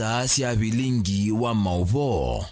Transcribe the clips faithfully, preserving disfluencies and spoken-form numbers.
Saa sya vilingi wa maũvoo.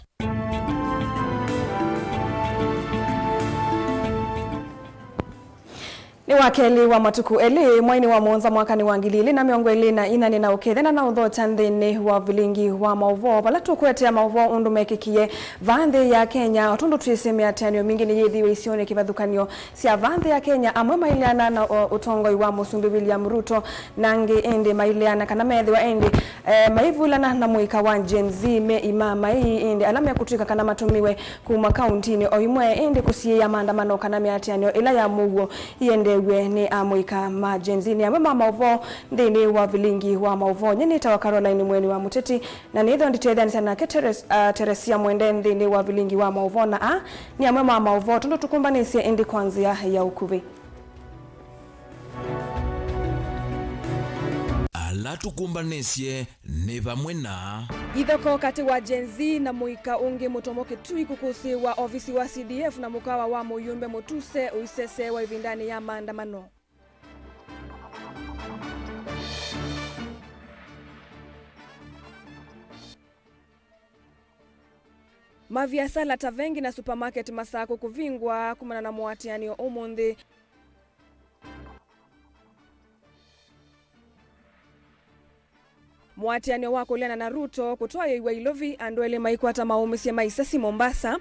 Nĩ wa kelĩ wa matukũ elĩ, mweinĩ wa mũonza mwakanĩ wa ngili ilĩ na mĩongo ĩlĩ na inya, nĩ na ũkethya na na ũthokya nthĩnĩ wa vilingi wa maũvoo, vala tũkũetea maũvoo ũndũ mekĩkie vaa nthĩ ya Kenya, o tondũ twĩsĩ mĩatĩanĩo mingĩ nĩyĩthiwe isionĩ kĩvathũkany'o sya vaa nthĩ ya Kenya, amwe maileana na, o, ũtongoi wa Mũsumbĩ William Ruto, na angĩ ĩndĩ maileana kana methĩwa ĩndĩ, eh, maivulana na mũika wa Gen Z me imamai, ĩndĩ ala mekũtw'ĩka kana matũmiwe kuma kauntinĩ o imwe, ĩndĩ kũsiĩĩa maandamano kana mĩatĩanĩo ĩla ya mũuo ĩendeew'e nĩ amũika ma Gen Z. Nĩ amwe ma maũvoo nthĩnĩ wa vilingi wa maũvoo. Nyie nĩtawa Caroline Mweni wa Mũteti, na nĩthwa nditetheanĩsya nake Teres-, ah, Teresia Mwende nthĩnĩ wa vilingi wa maũvoo, na aa nĩ amwe ma maũvoo tondũ tũkũmbanĩsye ĩndĩ kwa nzĩa ya ũkuvĩ. Ala tũkũmbanĩsye nĩ vamwe na. Ithoko katĩ wa Gen Z na mũika ũngĩ mũtomo Kitui kũkũsĩĩwa ovisi wa C D F na mũkawa wa mũyũmbe Mũtuse ũiseseewa ĩvindanĩ ya maandamano. Maviasala ta vengi na supermarket Masakũ kũvingwa kumana na mũatĩanĩo ũmũnthĩ. Mũatĩanĩo wa kũleana na Ruto kũtwaĩĩw'a Ilovi, andũ elĩ maikwata maũmĩsye ma isasi Mombasa.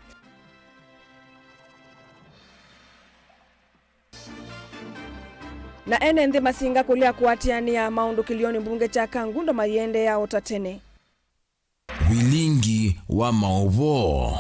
Na ene nthĩ masinga kũlea kũatĩanĩa maũndũ kĩlĩonĩ mbunge kya Kangundo mayĩendeea o ta tene. Vilingi wa maũvoo.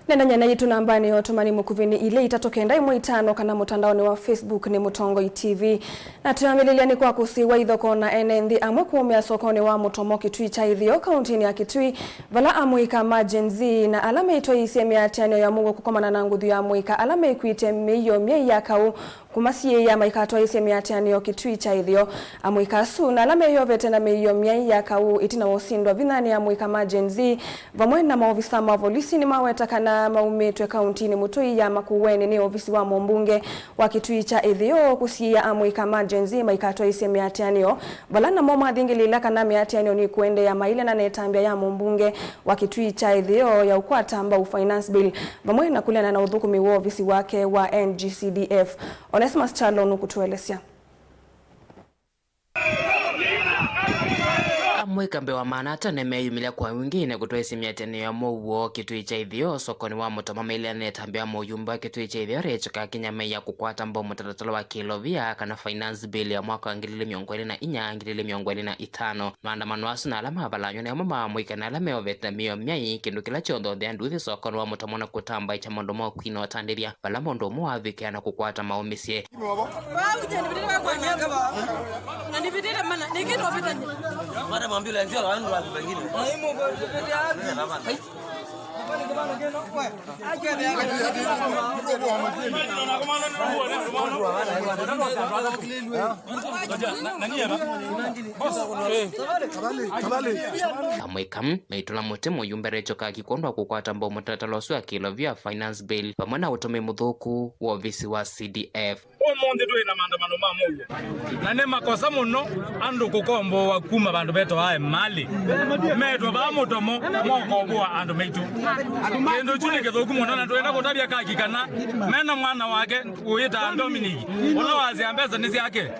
Nendany'a na yitũ nambanĩ ya ũtũmani mũkuvĩ nĩ ilĩ itatũ kenda ĩmwe itano kana mũtandaonĩ wa Facebook nĩ Mũtongoi T V. Na twĩambĩlĩlya nĩ kwa kũsĩĩwa ithoko na ene nthĩ amwe kũũmĩa sokonĩ wa Mũtomo Kitui kya Ĩtheo, kauntinĩ ya Kitui, vala amũika ma Gen Z na ala meitwaĩĩsye mĩatĩanĩo ya mũuo kũkomana na nguthu ya amũika ala mekwĩte mĩio myai ya kaũ kũmasiĩĩa maikatwaĩĩsye mĩatĩanĩo Kitui kya Ĩtheo. Amũika asu na ala meyovete na mĩio myai ya kaũ ĩtina wa ũsindwa vinya nĩ amũika ma Gen Z, vamwe na maovisa ma volisi nĩmaweta kana maumĩtwe kauntinĩ mũtũi ya Makueni nĩ ovisi wa mũmbunge wa Kitui kya Ĩtheo kũsiĩĩa amũika ma Gen Z maikatwaĩĩsye mĩatĩanĩo, vala namo mathingĩlĩĩla kana mĩatĩanĩo nĩkũendeea mailena na ĩtambya ya mũmbunge wa Kitui kya Ĩtheo ya ũkwata mbau Finance Bill, vamwe na kũleana na ũthũkũmi wa ovisi wake wa N G C D F. Onesmus Kyalo nũkũtũelesya. Amũika mbee wa maana atano nĩmeyumĩlya kwa wingĩ na kũtwaĩĩsya mĩatĩanĩo ya mũuo Kitui kya Ĩtheo, sokonĩ wa Mũtomo, maileana na ĩtambya ya mũyumbe wa Kitui kya Ĩtheo Rachel Kakinya mei ya kũkwata mbau mũtalatala wa kĩlovia kana Finance Bill ya mwaka wa ngili ilĩ mĩongo ĩlĩ na inya, ngili ilĩ mĩongo ĩlĩ na itano. Maandamano asu na ala mavalanywa nĩ amwe ma amũika na ala meovete na mĩio myai, kĩndũ kĩla kyonthe ũthea nduthi sokonĩ wa Mũtomo na kũtambaĩkya maũndũ ma ũkui na ũtandĩthya, vala mũndũ ũmwe wavikĩa na kũkwata maũmĩsye. Amũika meitũla mũtĩ mũyumbe Rachel Kaki kwondũ wa kũkwata mbau mũtalatala ũsu wa kĩlovia Finance Bill, vamwe na ũtũmĩi mũthũku wa ovisi wa C D F. Ũmũnthĩ twĩ na maandamano ma mũuo, na nĩ makosa mũno andũ kũkomboa kuma vandũ vetawa Emali, metwe vaa Mũtomo mokovũa andũ maitũ. Kĩndũ kyu nĩ kĩthũku mũno, na twenda kũtavya Kaki kana mena mwana wake wĩtaa Dominic, ũla wasya mbesa nĩ syake,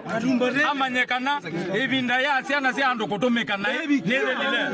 amanye kana ĩvinda ya syana sya andũ kũtũmĩka naĩ nĩthĩlile.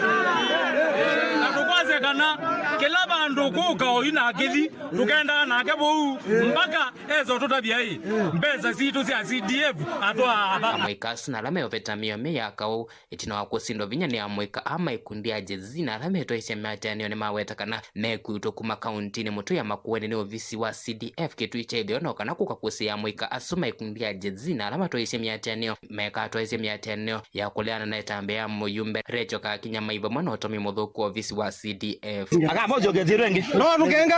Na tũkwasya kana kĩla vandũ kũka oyu na akĩthi, tũkendaa nake vau mpaka esa ũtũtavya ĩ, mbesa sitũ sya C D F atwaa va? Amũika asu na ala meũveta mĩio myai ya kaũ ĩtina wa kũsindwa vinya nĩ amũika a ma ikundi ya Gen Z na ala metwaĩĩsye mĩatĩanĩo nĩmaweta kana mekwitwe kuma kauntinĩ mũtũi ya Makueni nĩ ovisi wa C D F Kitui kya Ĩtheo, no kana kũka kũsĩĩa amũika asu ma ikundi ya Gen Z na ala matwaĩĩsye mĩatĩanĩo mekatwaĩĩsye mĩatĩanĩo ya kũleana na ĩtambya ya mũyumbe Rachel Kakinya mai vamwe na ũtũmĩi mũthũku wa ovisi wa C D F. Aka mojo ke zero ĩngĩ. No, nukenga.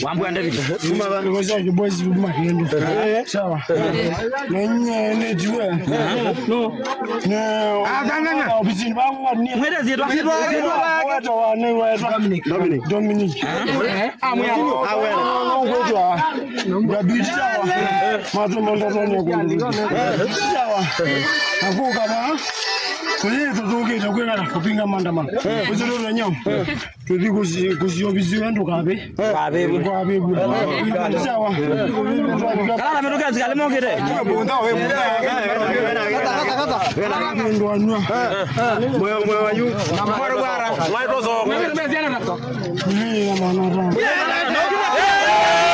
Wambua David. Kuma va? Ngoja ni boys kuma kendo. Eh. Sawa. Na nye ne jua. No. Ne. Ah, kanganya. Ofisini vangu wa nini? Mwende zero. Zero. Watu wa nini wa Dominic. Dominic. Dominic. Eh? Ah, mwe. Ah, wewe. Ngabidi sawa. Matu manda tani kwa. Sawa. Akuka ba. Ĩĩ, tũthũkĩte kwĩkala kũpinga maandamano. Ũcio nĩ ũthenya. Tũthi kũsi-, kũsiovisi wendo kabe. Kabe. Kabe. Sawa. Kala na mĩtũkĩ asikali mokĩte. Mũndũ anyua. Moyo, moyo wa yu. Ĩĩ, mwana.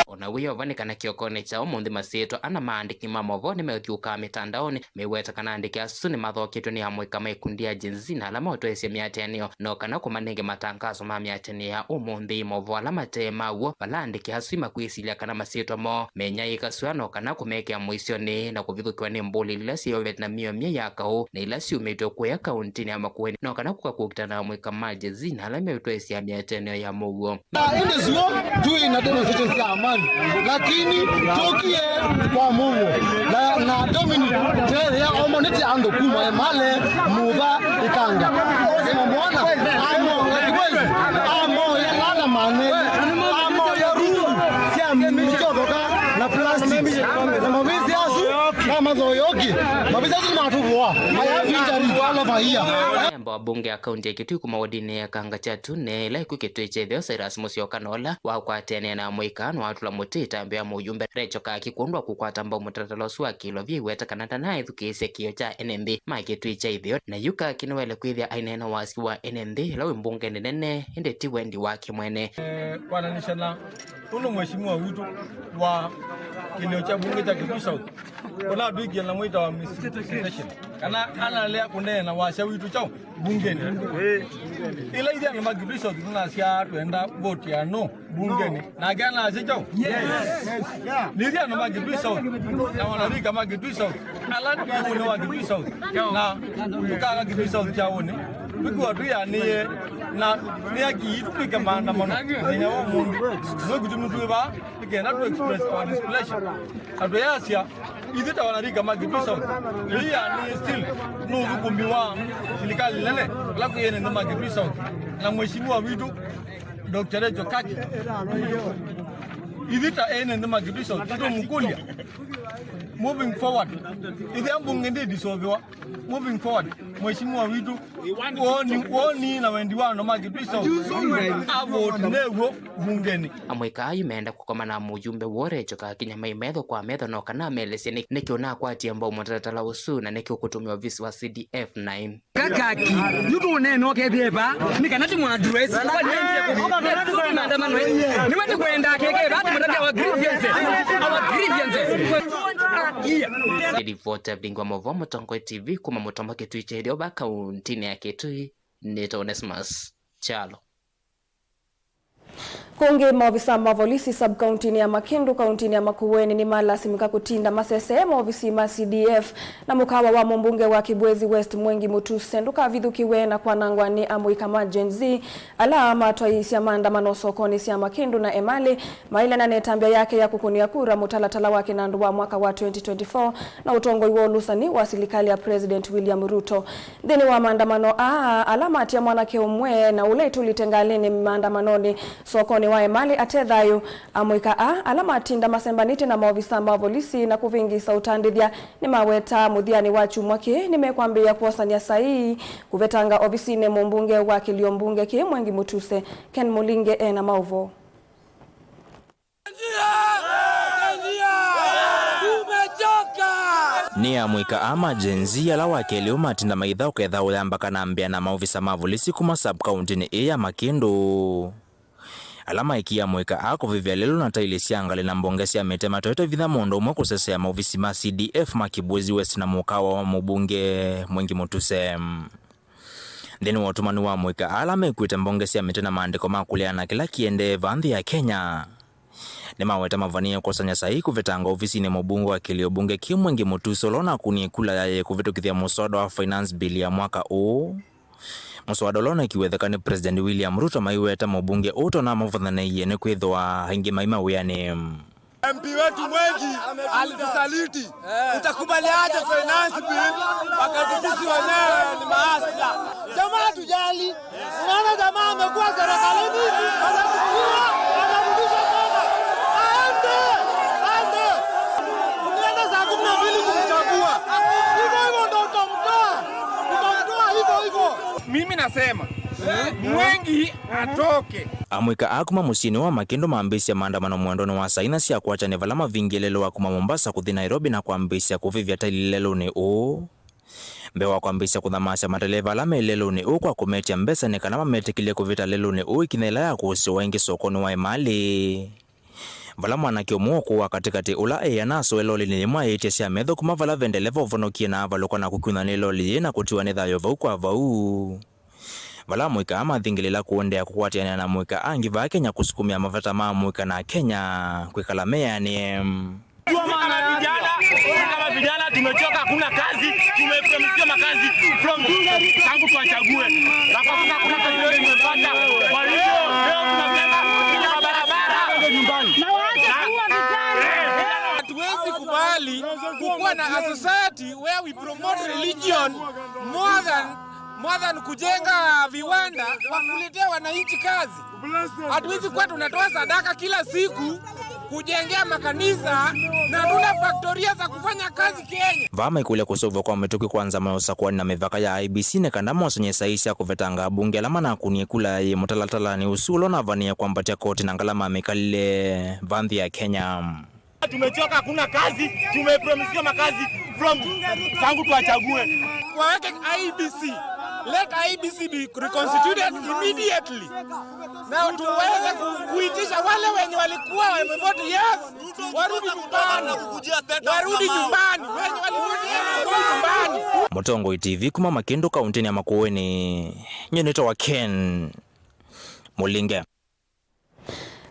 Ona wĩyova nĩ kana kĩokonĩ kya ũmũnthĩ masyĩtwa ana maandĩki ma movoo nĩmeũthyũkaa mĩtandaonĩ meweta kana andĩki asu nĩmathoketwe nĩ amũika ma ikundi ya Gen Z na ala maũtwaĩsya mĩatĩanĩo, no kana kũmanenge matangaso ma mĩatĩanĩo ya ũmũnthĩ. Movoo ala mate ma w'o, vala andĩki asu makwĩsilya kana masyĩtwa moo menyaĩĩka sua, no kana kũmekĩa mũisyonĩ na kũvithũkĩwa nĩ mbũlĩ ila syĩyovete na mĩomya ya kaũ na ila syumĩtwe kũya kaũntĩnĩ ya Makueni, no kana kũka kũkita na amũika ma Gen Z na ala meũtwaĩsya mĩatĩanĩo ya mũuo. Ĩndĩ sio twĩ na demonstrations ya amani, lakini tũkie kwa mũuo na, na Dominic Teya omonete andũ kuma Emale, Mutha, Ikanga. Ose mamwana amo, amo ya lala mane, amo ya ruru sya mĩchokoka na plastics. Na mavisi asu na mathoyoki, mavisi asu matuvua. I have injuries all over here. Memba wa mbunge ya kaunti ya Kitui kuma wodinĩ ya Kangachatu ne ĩla ĩkw'ũ Kitui kya Ĩtheo, Cyrus Musyoka, na ũla wakwatĩanĩa na amũika nĩwatũla mũtĩ ĩtambya ya mũyumbe Rachel Kaki kwondũ wa kũkwata mbau mũtalatala ũsu wa kĩlovia, aiweta kana ndanaethukĩĩsya kĩĩo kya ene nthĩ ma Kitui kya Ĩtheo. Na yu Kaki nĩwaĩle kwĩthĩa aineena wasya wa ene nthĩ ĩla wĩ mbungenĩ nene, ĩndĩ ti wendi wake mwene. Eh, kwananisha na ũndũ mheshimiwa witũ wa kĩlĩo kya mbunge kya Kitui South, ũla atwĩkie na mwĩta wa misrepresentation, kana analea kũneena wasya witũ kyaũ mbungenĩ. Ĩla ithyĩ andũ ma Kitui South tũnasya twenda vote ya no mbungenĩ, nake anasya kyaũ? Yes. Nĩ ithyĩ andũ ma Kitui South na wanarika ma Kitui South, ala twĩ ũnĩ wa Kitui South, na tũkaga Kitui South kya ũnĩ, twĩkĩwa twĩanĩe na nĩ haki yitũ twĩke maandamano mũthenya wa ũmũnthĩ. No kĩtumi twĩ vaa nĩ kenda tũ express our displeasure. Atwĩasya ithyĩ ta wanarika ma Kitui South, ĩĩ nĩ still nĩ ũthũkũmi wa silikalĩ nene ĩla kwĩ ene nthĩ ma Kitui South na mheshimiwa witũ Doctor Rachel Kaki. Ithyĩ ta ene nthĩ ma Kitui South tũmũkũlya moving forward, ĩthĩa mbunge ndĩdissolviwa, moving forward, mheshimiwa witũ woni, woni na wendi wa andũ ma Kitui South avote new'o mbungenĩ. Amũika ayu meenda kũkomana na mũyumbe woo Rachel Kaki nyamai metho kwa metho, no kana amelesye nĩ, nĩkĩ ũnakwatie mbau mũtalatala ũsu na nĩkĩ ũkũtũmĩa ovisi wa C D F nine. Kakaki, yu tũũneena ũkethĩe vaa, nĩ kana tũmũ address. Maandamano, eh? Nĩwe tũkwenda keke vaa, tũmũtavya our grievances. Our grievances. Nĩ ripoti ya Vingi wa Mauvoo, Mũtongoi T V, kuma Mũtomo Kitui kya Ĩtheo vaa kauntinĩ ya Kitui, nĩtawa Onesmus Kyalo. Kũngĩ, maovisa ma volisi sub-kauntinĩ ya Makindu, kauntinĩ ya Makueni, nĩmalasimĩka kũtinda masesee maovisi ma C D F na mũkawa wa mũmbunge wa Kibwezi West, Mwengi Mutuse, ndũkavithũkĩwe na kwanangwa nĩ amũika ma Gen Z, ala matwaĩĩsya maandamano sokonĩ sya Makindu na Emali, mailana na ĩtambya yake ya kũkũnĩa kura mũtalatala wa kĩnandũ wa mwaka wa twenty twenty-four na ũtongoi wa ũlũsani wa silikalĩ ya President William Ruto. Nthĩnĩ wa maandamano aa, ala matia mwanake ũmwe na ũla ĩtũlĩte ngalĩnĩ maandamanonĩ sokonĩ wa Emali ate thayũ, amũika aa ala matinda masembanĩtye na maovisa ma volisi na kũvĩngĩĩsa ũtandĩthya nĩmaweta mũthyanĩ wa kyumwa kĩĩ nĩmekwambĩĩa kwosany'a saii kũvetanga ovisinĩ mũmbunge wa kĩlio mbunge kĩĩ Mwengi Mutuse. Ken Mũlinge ena maũvoo. Nĩ amũika aa ma Gen Z ala wa kelĩ ũũ matinda maithaũka ĩthaũ yamba kanambĩa na maovisa ma volisi kuma sub-kauntinĩ ĩĩ ya Makindu, ala maekie amũika aa kũvĩvya lelũ na tailĩ sya ngalĩ na mbonge sya mĩtĩ matoete vinya mũndũ ũmwe kũsesea maovisi ma C D F ma Kibwezi West na mũkawa wa mũmbunge Mwengi Mutuse. Nthĩnĩ wa ũtũmani wa amũika ala mekuĩte mbonge sya mĩtĩ na maandĩko ma kũleana na kĩla kĩendee vaa nthĩ ya Kenya, nĩmaweta mavanie kũsanya saii kũvetanga ovisinĩ mũmbunge wa kĩlio mbunge kĩĩ Mwengi Mutuse ũla ũnakũnie kula yaĩ kũvĩtũkĩthya mũswada wa finance bill ya mwaka ũũ, mũswada ũla ũnekiwe theka nĩ President William Ruto, maiweta mũmbunge ũũ tonamũvathanĩie nĩkwĩthĩwa aingĩ mai mawĩanĩ. M P wetu Mwengi alitusaliti. Utakubaliaje finance bill wakati sisi wenyewe ni mahasla? Jamaa tujali. Unaona jamaa amekuwa serikalini, anachukuliwa, anarudishwa tena. Aende! Aende! Ukienda saa kumi na mbili kumchagua, hivyo hivyo ndo utamtoa. Utamtoa hivyo. Nasema Mwengi atoke. Amũika aa kuma mũsyĩnĩ wa Makĩndũ mambĩĩsya maandamano mwendonĩ wa saa inya sya kwakya nĩ vala mavingie lelũ wa kuma Mombasa kũthi Nairobi na kwambĩĩsya kũvĩvya taili lelũnĩ ũũ. Mbee wa kwambĩĩsya kũthamaasya mateleva ala me lelũnĩ ũũ kwa kũmetya mbesa nĩ kana mametĩkĩlye kũvĩta lelũnĩ ũũ ĩkinya yĩla yakũsĩwa ĩngĩ sokonĩ wa ĩmalĩ, vala mwanake ũmwe wa ũkũũ wa katĩkatĩ ũla eana asoe lolinĩ yĩmwe ayĩtya sya metho kuma vala ve ndeleva ũvonokie na avalũka na kũkiunwa nĩ loli yĩĩ na kũtiwa nĩ thayũ vau kwa vau. Vala amũika aa mathingĩlĩla kũendeea kũkwatĩanĩa na amũika angĩ vaa Kenya kũsukumĩa mavata ma amũika na Akenya kwĩkala meanĩe. Kama vijana, kama vijana tumechoka, hakuna kazi, tumepromisiwa makazi from tangu tuwachague. Na kwa sasa hakuna kazi yoyote tumepata. Kwa hivyo, leo tunasema kila barabara ndio nyumbani. Na waache kuua vijana. Hatuwezi kubali kukuwa na a society where we promote religion more than, more than kujenga viwanda wa kuletea wananchi kazi. Hatuwezi kuwa tunatoa sadaka kila siku kujengea makanisa na hatuna faktoria za kufanya kazi Kenya. Vaa maikũlya kũseũvw'a kwa mĩtũkĩ kwa nzama ya ũsakũani na mĩvaka ya I E B C nĩ kana mosony'e saii sya kũvetanga abunge ala manakunie kula yĩ mũtalatalanĩ ũsu ũla ũnavanĩĩe kwambatya koti na ngalama ya mĩkalĩle va nthĩ ya Kenya. Tumechoka, hakuna kazi, tumepromisiwa makazi from tangu tuwachague. Waweke I E B C. Let I E B C be reconstituted immediately. Na tuweze ku-, kuitisha wale wenye walikuwa wamevote yes, warudi nyumbani. Warudi nyumbani. Wenye walivote yes, warudi nyumbani. Mũtongoi T V kuma Makĩndũ kaũntĩnĩ ya Makueni. Nyie nĩtawa Ken Mũlinge.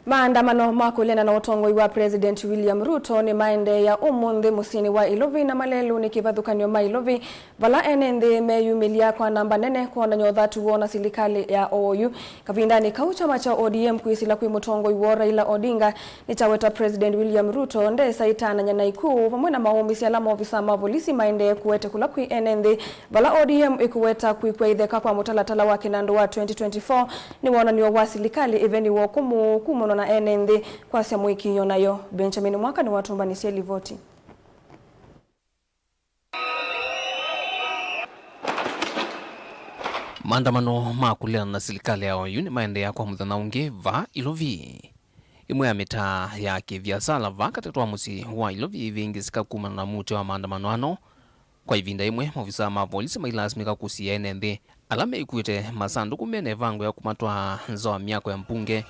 Maandamano ma kũleana na ũtongoi wa President William Ruto nĩmaendeea ũmũnthĩ mũsyĩnĩ wa Ilovi na malelũnĩ kĩvathũkany'o ma Ilovi, vala ene nthĩ meyumĩlya kwa namba nene kwonany'a ũthatu woo na silikalĩ ya oyu. Kavindanĩ kau, kyama kya O D M kwĩsĩla kwĩ mũtongoi woo Raila Odinga nĩkyaweta President William Ruto ndesa ĩtanany'a na ikuũ vamwe na maũmĩsya ala maovisa ma volisi maendee kũete kũla kwĩ ene nthĩ, vala O D M ĩkũweta kwĩkw'a itheka kwa mũtalatala wa kĩnandũ wa twenty twenty-four nĩ wonany'o wa silikalĩ ĩveni wa ũkũmũ kumana na ene nthĩ kwasya mũĩkĩĩo nayo. Benjamin Mwaka nĩwatũmbanĩsye livoti. Maandamano ma kũleana na silikalĩ ya oyu nĩmaendeea kwa mũthenya ũngĩ vaa Ilovi. Ĩmwe ya mĩtaa ya kĩviasala vaa katatũ wa mũsyĩ wa Ilovi ĩvĩngĩsĩka kumana na mũtĩ wa maandamano ano. Kwa ĩvinda ĩmwe, maovisaa ma volisi mailasimĩka kũsia ene nthĩ ala meĩkuĩte masandũkũ mena ĩvango ya kũmatwaa nza wa myako ya mbunge.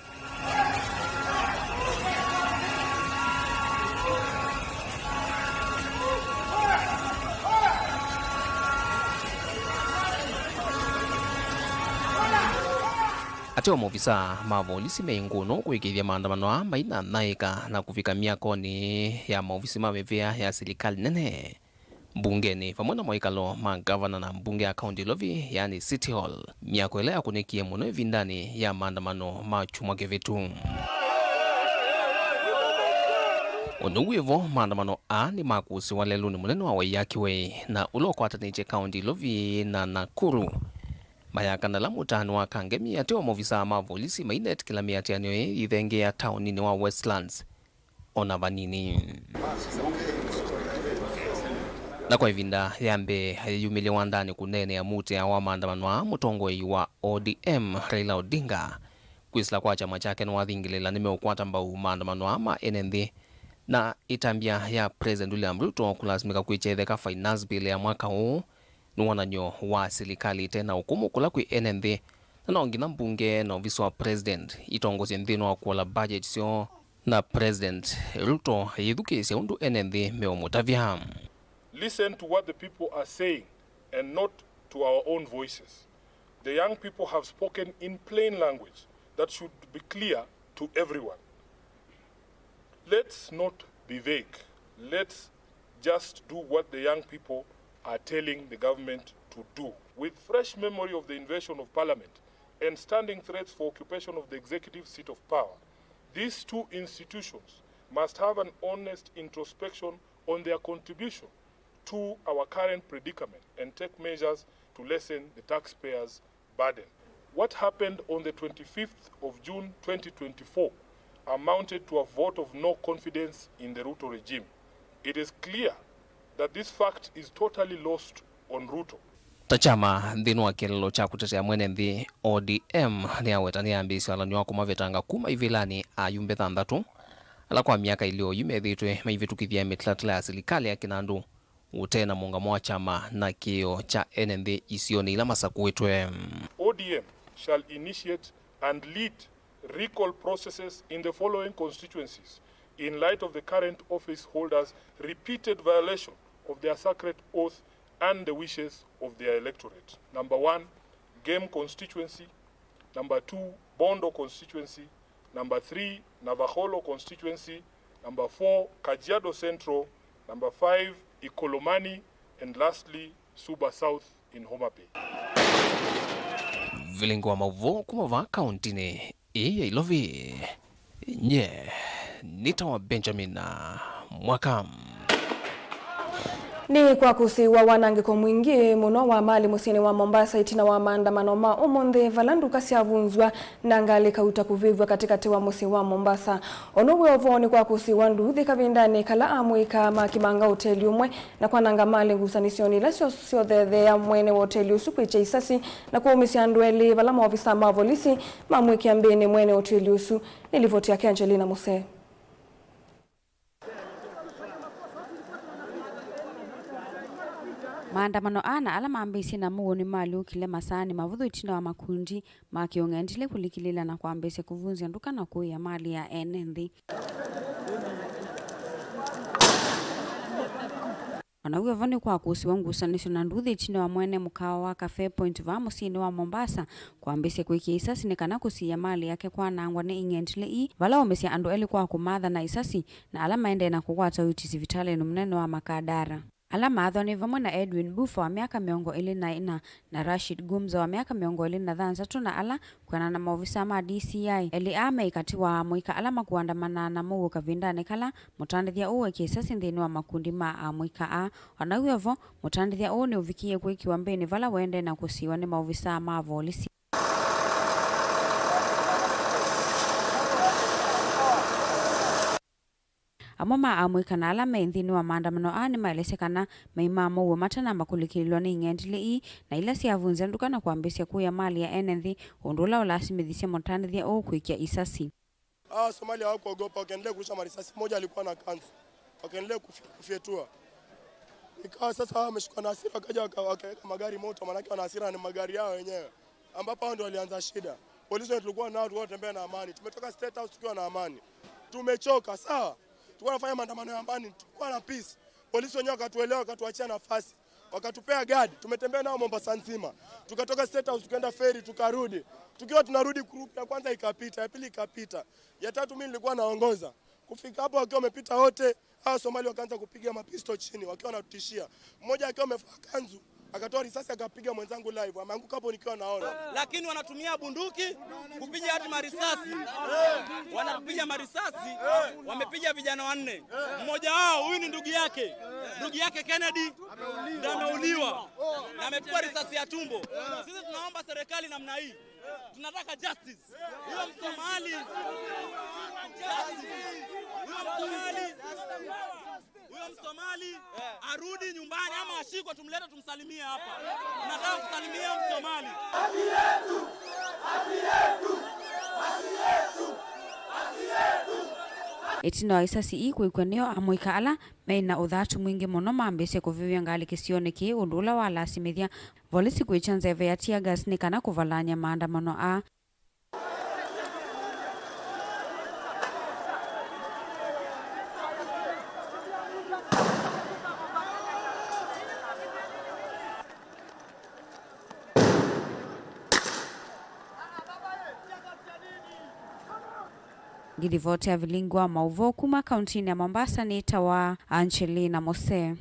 Ateo maovisaa ma volisi me ngũno kũĩkĩĩthya maandamano aa mainanyaĩĩka na kũvika myakonĩ ya maovisi ma mĩvĩa ya silikalĩ nene, mbungenĩ, vamwe na mawĩkalo ma ngavana na mbunge ya kaunti Ilovi, yaani City Hall, myako ĩla yakũnĩkie mũno ĩvindanĩ ya maandamano ma kyumwa kĩvĩtu. O na ũu wĩ vo, maandamano aa nĩmakũsĩwa lelũnĩ mũnene wa Waiyaki Way na ũla ũkwatanĩtye kaunti Ilovi na Nakuru. Mayakana ala mũtaanĩ wa Kangemi, ateo maovisaa ma volisi mainetĩkĩla mĩatĩanĩo ĩĩ yĩthengeea taoninĩ wa Westlands o na vanini. Na kwa ĩvinda ya mbee ayĩyumĩlya wandanĩ kũneenea mũtĩa wa maandamano aa, mũtongoi wa O D M Raila Odinga kwĩsĩla kwa kyama kyake nĩwathingĩlĩla nĩmeũkwata mbau maandamano aa ma ene nthĩ na ĩtambya ya President William Ruto kũlasimĩka kwĩkya ĩtheka finance bill ya mwaka ũũ. Nĩ wonany'o wa silikalĩ ĩte na ũkũmũ kũla kwĩ ene nthĩ, na no nginya mbunge na ovisi wa president itongosye nthĩnĩ wa kũola budget syoo, na President Ruto ayĩthukĩĩsya ũndũ ene nthĩ meũmũtavya. Listen to what the people are saying and not to our own voices. The young people have spoken in plain language that should be clear to everyone. Let's not be vague. Let's just do what the young people are telling the government to do. With fresh memory of the invasion of parliament and standing threats for occupation of the executive seat of power, these two institutions must have an honest introspection on their contribution to our current predicament and take measures to lessen the taxpayers' burden. What happened on the twenty-fifth of June twenty twenty-four amounted to a vote of no confidence in the Ruto regime. It is clear that this fact is totally lost on Ruto. Ta kyama nthĩnĩ wa kĩeleelo kya kũtetea mwene nthĩ, O D M nĩyaweta nĩyambĩĩsye walany'o wa kũmavetanga kuma ivĩlanĩ ayumbe thanthatũ ala kwa myaka ĩlĩ oyu methĩĩtwe maivĩtũkĩthya mĩtalatala ya silikalĩ ya kĩnandũ ũte na mũũngamo wa kyama na kĩĩo kya ene nthĩ isionĩ ila masakũĩtwe. O D M shall initiate and lead recall processes in the following constituencies in light of the current office holders' repeated violation of their sacred oath and the wishes of their electorate. Number one, Gem constituency. Number two, Bondo constituency. Number three, Navakholo constituency. Number four, Kajiado Central. Number five, Ikolomani. And lastly, Suba South in Homa Bay. Vilingi wa maũvoo kuma vaa kauntinĩ ĩĩ ya Ilovi. Nye nĩtawa Benjamin Mwaka. Nĩ kwa kũsĩĩwa wanangĩko mwingĩ mũno wa malĩ mũsyĩnĩ wa Mombasa ĩtina wa maandamano ma ũmũnthĩ, vala nduka syavunzwa na ngalĩ kauta kũvĩvw'a katĩkatĩ wa mũsyĩ wa Mombasa. Ono wĩ ũvoonĩ kwa kũsĩĩwa nduuthĩ kavindanĩ kala amũika makimanga ũteli ũmwe na kwananga malĩ ngusanĩsyonĩ ila syo-, syothetheea mwene wa ũteli ũsu kwĩkya isasi na kũũmĩsya andũ elĩ vala maovisaa ma volisi mamwĩkĩa mbĩnĩ mwene wa ũteli ũsu. Nĩ livoti yake Angelina Musee. Maandamano aa na ala mambĩĩsye na mũuo nĩmalyũkile masaanĩ mavũthũ ĩtina wa makundi ma kĩũng'endilĩ kũlikĩlĩĩla na kwambĩĩsya kũvunzya nduka na kũĩa malĩ ya ene nthĩ. O na w'o vo nĩ kwa kũsiwa ngusanĩsyo na nduuthĩ ĩtina wa mwene mũkawa wa Cafe Point vaa mũsyĩnĩ wa Mombasa kwambĩĩsya kwĩkĩa isasi nĩ kana kũsiĩa malĩ yake kwanangwa nĩ ing'endilĩ ii, vala waũmĩsya andũ elĩ kwa kũmatha na isasi, na ala maendee na kũkwata ũiiti sivitalĩnĩ mũnene wa Makadara. Ala maathwa nĩ vamwe na Edwin Buffa wa myaka mĩongo ĩlĩ na ĩna na Rashid Gumzo wa myaka mĩongo ĩlĩ na thanthatũ, na ala, kwĩanana na maovisaa ma D C I, elĩ aa me katĩ wa amũika ala makũandamanaa na mũuo kavindanĩ kala mũtandĩthya ũũ wekie isasi nthĩnĩ wa makundi ma amũika aa. O na w'o vo, mũtandĩthya ũũ nĩũvikie kwĩkĩwa mbĩnĩ vala waendee na kũsiwa nĩ maovisaa ma volisi. Amwe ma amũika na ala me nthĩnĩ wa maandamano aa nĩmaelesye kana mai ma mũuo matanamba kũlikĩlĩlwa nĩ ing'endilĩ ii, na ila syavunzya nduka na kwambĩĩsya kũĩa malĩ ya ene nthĩ, ũndũ ũla ũlasimĩthisye mũtandĩthya ũũ kwĩkya isasi. Hawa Somalia hawakuogopa, wakaendelea kurusha marisasi. Mmoja alikuwa na kanzu, wakaendelea kufi-, kufyetua. Ikawa sasa hawa wameshikwa na hasira, wakaja waka-, wakaweka magari moto, maanake wana hasira ni magari yao wenyewe, ambapo hao ndio walianza shida. Polisi wenye tulikuwa nao, tulikuwa tunatembea na amani. Tumetoka State House tukiwa na amani. Tumechoka, sawa? Tulikuwa tunafanya maandamano ya amani, tulikuwa na peace. Polisi wenyewe wakatuelewa, wakatuachia nafasi, wakatupea guard. Tumetembea nao Mombasa nzima, tukatoka State House tukaenda ferry, tukarudi. Tukiwa tunarudi, group ya kwanza ikapita, ya pili ikapita, ya tatu mimi nilikuwa naongoza. Kufika hapo wakiwa wamepita wote, hawa Somali wakaanza kupiga mapisto chini wakiwa wanatutishia. Mmoja akiwa amevaa kanzu akatoa risasi akapiga mwenzangu live, ameanguka hapo nikiwa naona. Lakini wanatumia bunduki kupiga watu marisasi. Wanapiga marisasi, wamepiga vijana wanne. Mmoja wao, huyu ni ndugu yake. Ndugu yake Kennedy ndio ameuliwa na amepigwa risasi ya tumbo. Sisi tunaomba serikali namna hii. Tunataka justice. Huyo Msomali. Justice. Huyo Msomali. Huyo Msomali arudi nyumbani ama ashikwe, tumlete tumsalimie hapa. Tunataka kusalimia Msomali. Ĩtina wa isasi ii kwĩkw'a nĩyo amũika ala me na ũthatu mwingĩ mũno mambĩĩsye kũvĩvya ngalĩ kĩsionĩ kĩĩ, ũndũ ũla walasimĩthya volisi kwĩkya nzeve ya tear gas nĩ kana kũvalany'a maandamano aa. Ngĩlivoti ya vilingi wa maũvoo kuma kauntinĩ ya Mombasa nĩtawa Angelina Mose.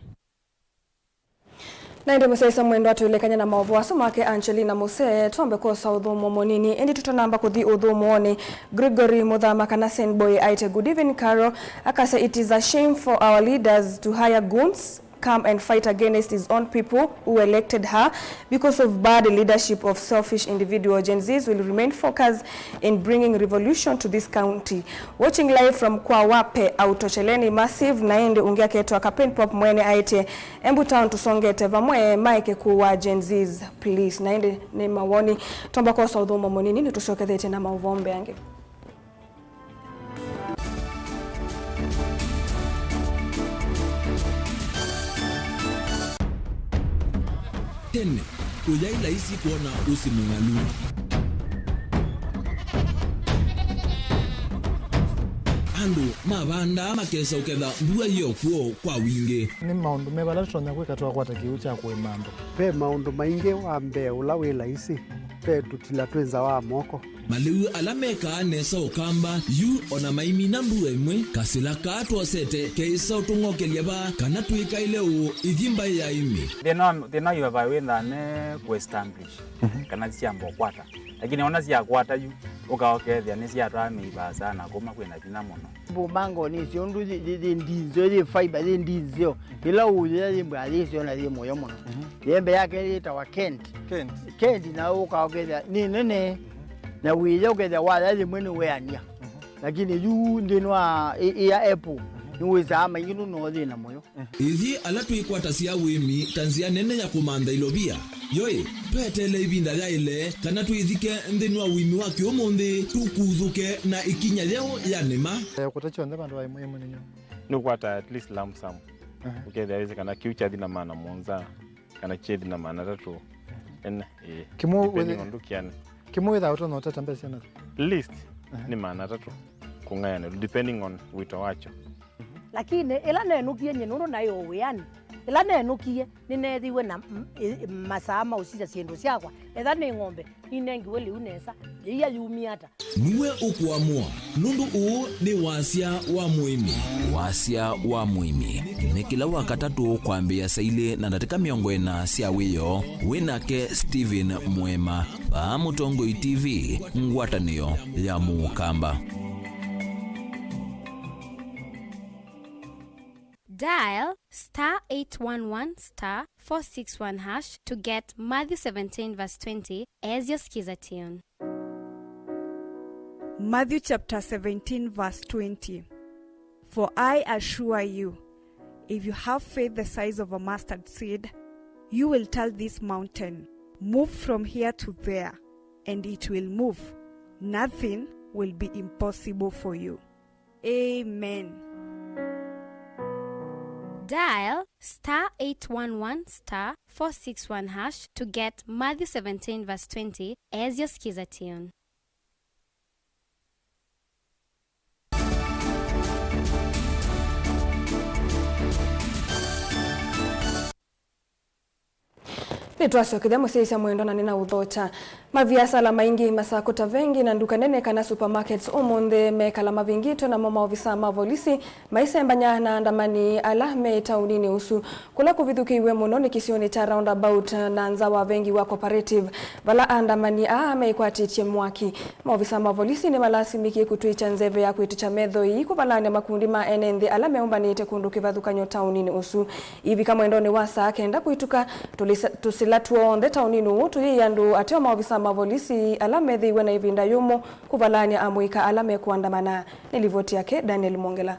Na ĩndĩ mũsyaĩĩsya mwendwa, twĩlekany'a na maũvoo asu make Angelina Mose, twambe kwosa ũthũmũo mũnini. Ĩndĩ tũtanamba kũthi ũthũmũonĩ, Gregory Mũthama kana Saint Boy aĩtye, "Good evening, Carol." Akasya, "It is a shame for our leaders to hire goons come and fight against his own people who elected her. Because of bad leadership of selfish individual, Gen Zs will remain focused in bringing revolution to this county. Watching live from Kwa Wape, Autosheleni Massive, na ĩndĩ ũngĩ aketwa Captain Pop mwene aĩtye, Embu Town tũsongete vamwe, maeke kũwa Gen Zs, please. Na ĩndĩ nĩ mawoni, twamba kwosa ũthũmũo mũnini, nĩtũsyokethetye na maũvoo mbeange. Tene, kũyaĩ laisi kwona ũsĩ mũng'alu. Andũ mavandaa makesa ũketha mbua yĩ o kw'o kwa wingĩ. Nĩ maũndũ meva ala tũtonya kwĩka twakwata kĩw'ũ kya kũĩma andũ? Ve maũndũ maingĩ. Wa mbee ũla wĩ laisi, ve tũtila twĩ nza wa moko. Malĩu ala mekaa nesa Ũkamba yu o na maimina mbua ĩmwe, kasĩla kaa twosete keĩsa ũtũng'okelya vaa kana twĩkaĩle ũũ ithi mbaĩ ya ĩmĩ. Thĩna wa, thĩna wa ivaa wĩthaa ne kũ establish kana syamba ũkwata. Lakini ona syakwata yu, ũka ũkethĩa nĩsyatwaa mĩivaa sana kuma kwĩna vinya mũno. Mbumangoni icio ũndũ yĩ, yĩ, yĩ ndinzeo, yĩ fiber, yĩ ndinzeo. Ĩla ũyĩa yĩ mbwa yĩsyo na yĩ mũyo mũno. Yembe yake yĩtawa Kent. Kent. Kent na ũka ũkethĩa nĩ nene. Na wĩya ũkethĩa waya yĩmwe nĩ weania. Lakini yu nthĩnĩ wa ĩ, ĩ ya apple, nĩ wĩsaa maingĩ nũno thĩna mũyo. Ithyĩ ala twĩkwatasya ũĩmi ta nzĩa nene ya kũmantha ilovia, yoĩ, tweteele ĩvinda yaĩle kana twĩthike nthĩnĩ wa ũĩmi wa kĩũmũnthĩ, tũkuthũke na ĩkinya yeũ ya nĩma. Eh, kũta kyonthe vandũ va ĩmwe ĩmwe nĩ nyũ. Nĩ ũkwata at least lump sum. Aha. Ũkethĩa wĩsĩ kana kĩu kyathi na maana mũonza, kana kyethi na maana atatũ. Ene, ĩĩ. Kĩmũ depending wĩthĩ-, on ndũkĩanĩ. Kĩmũ wĩthaa ũtonya ũtata mbesa na? Least, aha, nĩ maana atatũ kũng'ayanĩlwa, depending on wĩto wakyo. Lakini ĩla nenũkie nyie nũndũ naĩ o wĩanĩ, ĩla nenũkie nĩneethiwe na m-, ĩ-, masaa ma ũsisya syĩndũ syakwa, etha nĩ ng'ombe, ninengiwe lĩu nesa, yĩia yumie ata? Nue ũkũamũa, nũndũ ũũ nĩ wasya wa mũĩmi. Wasya wa mũĩmi nĩ kĩla Wakatatũ kwambĩĩa saa ilĩ na ndatĩka mĩongo ĩna sya wĩoo, wĩ nake Stephen Mũema, vaa Mũtongoi T V, ngwatanĩo ya Mũkamba. Dial star eight one one star four six one hash to get Matthew seventeen verse twenty as your skiza tune. Matthew chapter seventeen verse twenty. For I assure you, if you have faith the size of a mustard seed, you will tell this mountain, 'Move from here to there,' and it will move. Nothing will be impossible for you. Amen. Dial star eight one one star four six one hash to get Matthew seventeen verse twenty as your skiza tune. Nĩtwasyokethya mũsyaĩĩsya mwendwa na nĩnaũthokya. Maviasala maingĩ, masakũ ta vengi na nduka nene kana supermarkets ũmũnthĩ mekala mavingĩtwe, namo maovisaa ma volisi maisembany'a na andamani ala me taũninĩ ũsu. Kũla kũvithũkĩiwe mũno nĩ kĩsionĩ kya Roundabout na nza wa vengi wa Cooperative, vala andamani aa meĩkwatĩtye mwaki. Maovisaa ma volisi nĩmalasimĩkie kũtw'ĩkya nzeve ya kwĩtĩkya metho ii kũvalany'a makundi ma ene nthĩ ala meũmbanĩte kũndũ kĩvathũkany'o taũninĩ ũsu. Ivika mwendonĩ wa saa kenda kũituka, tũlisa-, tũsĩla tw'onthe taũninĩ ũũ tũyĩie andũ ateo maovisa ma volisi ala methĩiwe na ĩvinda yũmũ kũvalany'a amũika ala mekũandamana. Nĩ livoti yake Daniel Mwongela.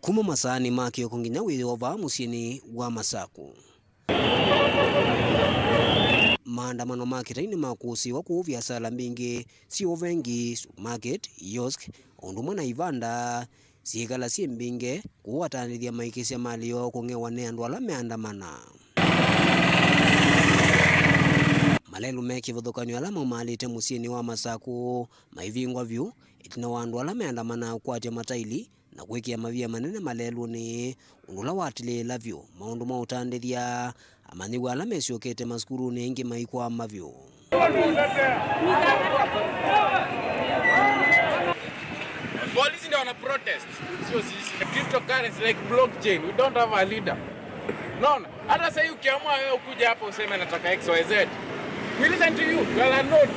Kuma masaanĩ ma kĩoko nginya wĩoo vaa mũsyĩnĩ wa Masakũ. Maandamano ma kĩtai nĩmakũsĩĩwa kũu viasala mbingĩ syĩ o vengi, supermarket, kiosk, o ũndũ ũmwe na ivanda syĩkala syĩ mbingĩ kũatandĩthya maikĩsya malĩo kũng'ewa nĩ andũ ala meandamana. Malelũ me kĩvathũkany'o ala maumaalĩte mũsyĩnĩ wa Masakũ maivingwa vyũ ĩtina wa andũ ala meandamana kũkwatya mataili na kwĩkĩa mavia manene malelũnĩ, ũndũ ũla watilĩĩla vyũ maũndũ ma ũtandĩthya. Amanyĩw'a ala mesyokete masukulunĩ aingĩ maikwama vyũ. Polisi ndio wana protest, sio sisi. Cryptocurrency like blockchain, we don't have a leader. Unaona? Hata sasa hii ukiamua wewe ukuje hapa useme nataka X Y Z, we listen to you, you are a node.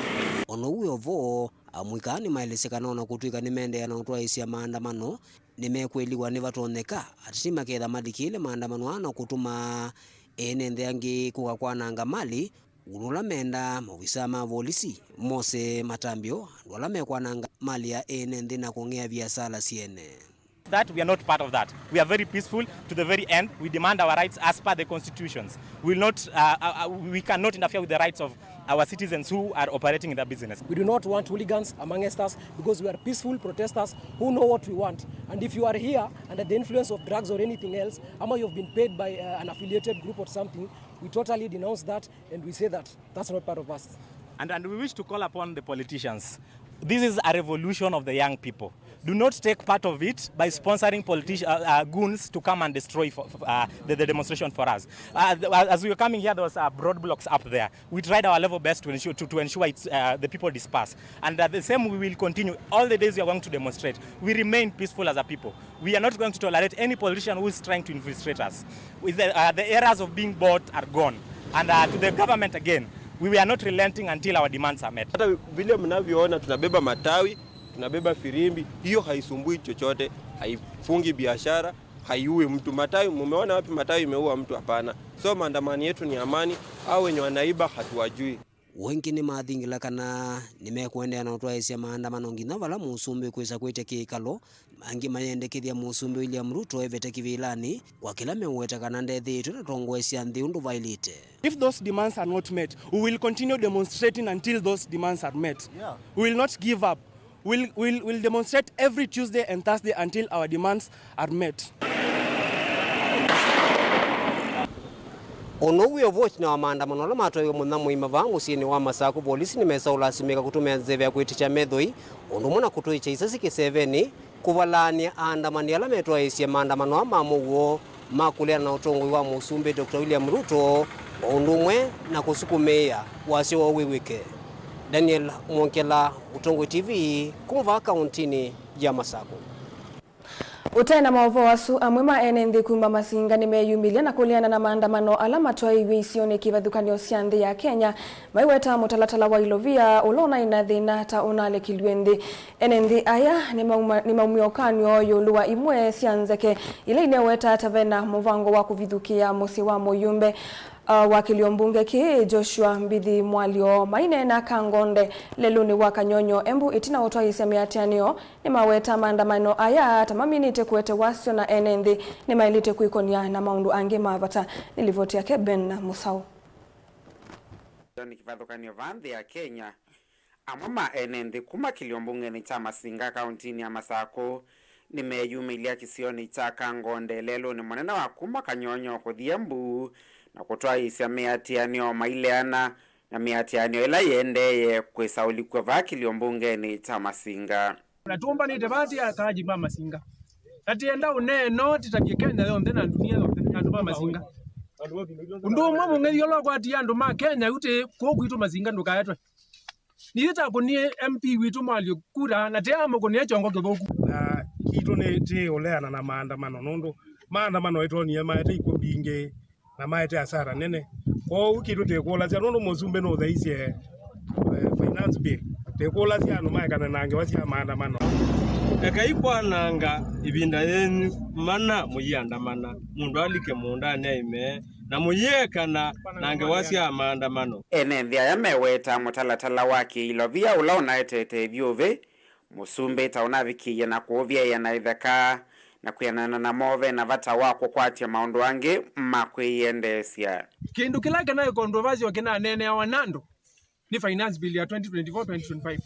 Ono uwe ovo Amũika nĩmaelesya kana ona kũtw'ĩka nĩmeendeea na ũtwaĩĩsya maandamano, nĩmekwĩliwa nĩvatonyeka ateti maketha malikĩĩle maandamano aa na kũtuma ene nthĩ angĩ kũka kwananga mali, ũndũ ũla mendaa maovisaa ma volisi mose matambyo andũ ala mekwananga mali ya ene nthĩ na kũng'ea viasala syene. That we are not part of that. We are very peaceful to the very end. We demand our rights as per the constitutions. We will not, uh, uh, uh, we cannot interfere with the rights of our citizens who are operating in their business. We do not want hooligans amongst us because we are peaceful protesters who know what we want. And if you are here under the influence of drugs or anything else, ama you have been paid by, uh, an affiliated group or something, we totally denounce that and we say that that's not part of us. And, and we wish to call upon the politicians. This is a revolution of the young people. Do not take part of it by sponsoring politi- uh, uh, goons to come and destroy for, for, uh, the, the demonstration for us. Uh, the, uh, as we were coming here, there was, uh, roadblocks up there. We tried our level best to ensure, to, to ensure it's, uh, the people disperse. And, uh, the same we will continue. All the days we are going to demonstrate. We remain peaceful as a people. We are not going to tolerate any politician who is trying to infiltrate us. With the, uh, the eras of being bought are gone. And, uh, to the government again, we, we are not relenting until our demands are met. Hata vile mnavyoona, tunabeba matawi, tunabeba firimbi, hiyo haisumbui chochote, haifungi biashara, haiui mtu. Matawi, mumeona wapi matawi imeua mtu? Hapana. So maandamano yetu ni amani, hao wenye wanaiba hatuwajui. Wengĩ nĩmathingila kana nĩmekũendeea na ũtwaĩĩsya maandamano nginya vala mũsumbĩ kwĩsa kwĩtya kĩkalo, angĩ mayendekethya mũsumbĩ William Ruto evete kĩvĩlanĩ kwa kĩla meũweta kana ndethĩĩtwe na tongoesya nthĩ ũndũ vaĩlĩte. If those demands are not met, we will continue demonstrating until those demands are met. Yeah. We will not give up. We'll, we'll, we'll demonstrate every Tuesday and Thursday until our demands are met. Ũndũ ũu wĩ o vo, ĩtina wa maandamano ala matwaiwe mũthenya mũima vaa mũsyĩnĩ wa Masakũ, volisi nĩmesa ũlasimĩka kũtũmĩa nzeve ya kwĩtĩkya methoi, ũndũ ũmwe na kũtũĩkya isasi kĩsevenĩ, kũvalaany'a aandamani ala metwaĩĩsye maandamano aa ma mũuo ma kũleana na ũtongoi wa mũsumbĩ Doctor William Ruto, o ũndũ ũmwe na kũsukumĩĩa wasyo woo wĩw'ĩke. Daniel Mwongela, Ũtongoi T V, kuma vaa kaũntinĩ ya Masakũ. Ũtaĩ na maũvoo asu, amwe ma ene nthĩ kuma Masinga nĩmeyumĩlya na kũleana na maandamano ala matwaĩiw'e isionĩ kĩvathũkany'o sya nthĩ ya Kenya, maiweta mũtalatala wa ilovia ũla ũnaĩ na thĩna ta ũnalekilw'e nthĩ. Ene nthĩ aya nĩmauma-, nĩmaumie ũkany'o ĩũlũ wa imwe sya nzeke ila inewetaa ta vena mũvango wa kũvithũkĩa mũsyĩ wa mũyumbe, uh, wa kĩlio mbunge kĩĩ, Joshua Mbithi Mwalyo. Maineena Kangonde lelũnĩ wa Kanyonyo, Embu, ĩtina ũtwaĩĩsya mĩatĩanĩo, nĩmaweta maandamano aya ta maminĩte kũete wasyo na ene nthĩ nĩmaĩlĩte kwĩkonia na maũndũ angĩ ma vata. Nĩ livoti yake Ben Mũsaũ. Nĩ kĩvathũkany'o vaa nthĩ ya Kenya, amwe ma ene nthĩ kuma kĩlio mbungenĩ kya Masinga kaũntinĩ ya Masakũ nĩmeyumĩlya kĩsionĩ kya Kangonde lelũnĩ mũnene wa kuma Kanyonyo kũthi Embu na kũtwaĩĩsya mĩatĩanĩo maileana na mĩatĩanĩo ĩla yĩendeeye kwĩsa ũlikw'a vaa kĩlio mbungenĩ kya Masinga. Na tũmbanĩte vaa ti akaaji ma Masinga. Na tienda ũneeno tĩtavye Kenya yonthe na ndunia yonthe nĩ andũ ma Masinga. Ũndũ ũmwe mũng'ethi ũla ũkwatie andũ ma Kenya yu tĩ kũũ kwitũ Masinga ndũkaetwe. Nithyĩ takũnie M P witũ Mwalyo kura na tĩamũkũnĩa kyongo kĩthũku. Na kitũ nĩ tĩ ũleana na maandamano nũndũ maandamano ĩtonie maete ikw'ũ mbingĩ na maete asara nene. Kwoou kitũ tĩkũlasya nũndũ mũsumbĩ nũtheisye, eh, finance bill, tĩkũlasya andũ maekane na ngewa sya maandamano. Ekai kwananga ĩvinda yenyu mana mũiandamana, mũndũ alike mũũndanĩ aime, na mũyĩekana na ngewa sya maandamano. Ene nthĩ aya meweta mũtalatala wa kĩilovia ũla ũnaetete ĩvyũvĩ, mũsumbĩ ta ũnavikĩie na kũũvyaĩa na itheka, na kwĩanana namo ve na vata wa kũkwatya maũndũ angĩ ma kwĩyendeesya. Kĩndũ kĩla kĩnaĩ controversial kĩnaneeneawa na andũ nĩ finance bill ya twenty twenty-four, twenty twenty-five.